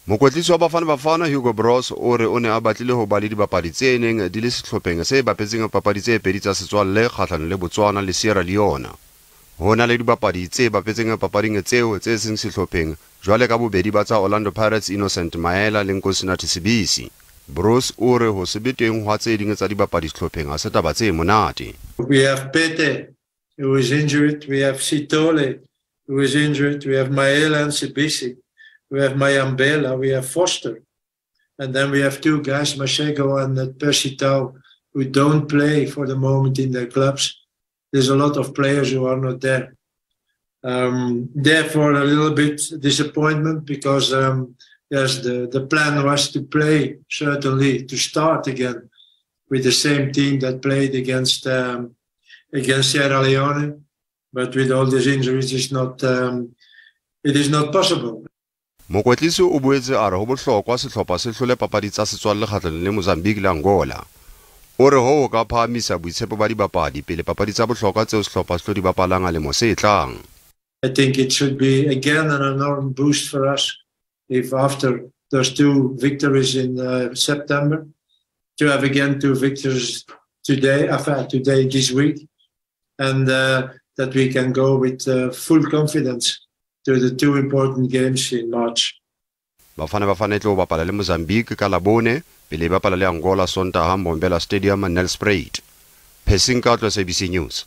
Mokwetlisi wa Bafana Bafana Hugo Broos o re o ne a batlile ho ba le dibapadi tse neng di le sehlopheng se bapetseng papadi tse pedi tsa setswalle kgahlano le Botswana le Sierra Leone. Ho na le dibapadi tse bapetseng papading tseo tse seng sehlopheng jwale ka bobedi ba tsa Orlando Pirates Innocent Maela le Nkosinathi Sibisi. Broos o re ho se be teng hwa tse ding tsa dibapadi sehlopheng ha se taba tse monate. We have Pete, who is injured. We have Sithole, who is injured. We have Maela and Sibisi. We have Mayambela. We have Foster. And then we have two guys, Mashego and Percy Tau, who don't play for the moment in their clubs. There's a lot of players who are not there. Therefore, a little bit disappointment because yes, the plan was to play, certainly, to start again with the same team that played against Sierra Leone. But with all these injuries, it is not possible. Mokwetlisi o boetse a re ho bohlokwa sehlopha se hlole papadi tsa setswalle kgahlanong le Mozambique le Angola. O re hoo ho ka phahamisa boitshepo ba dibapadi pele papadi tsa bohlokwa tseo sehlopha se tlo di bapalang lemo se tlang. I think it should be again an enormous boost for us if after those two victories in September to have again two victories today, today this week, and that we can go with full confidence to the two important games in March. Bafana Bafana e tlo bapala le Mozambique ka Labone pele e bapala le Angola Sontaha Mbombela Stadium, Nelspruit. Phesing ka tlo SABC News.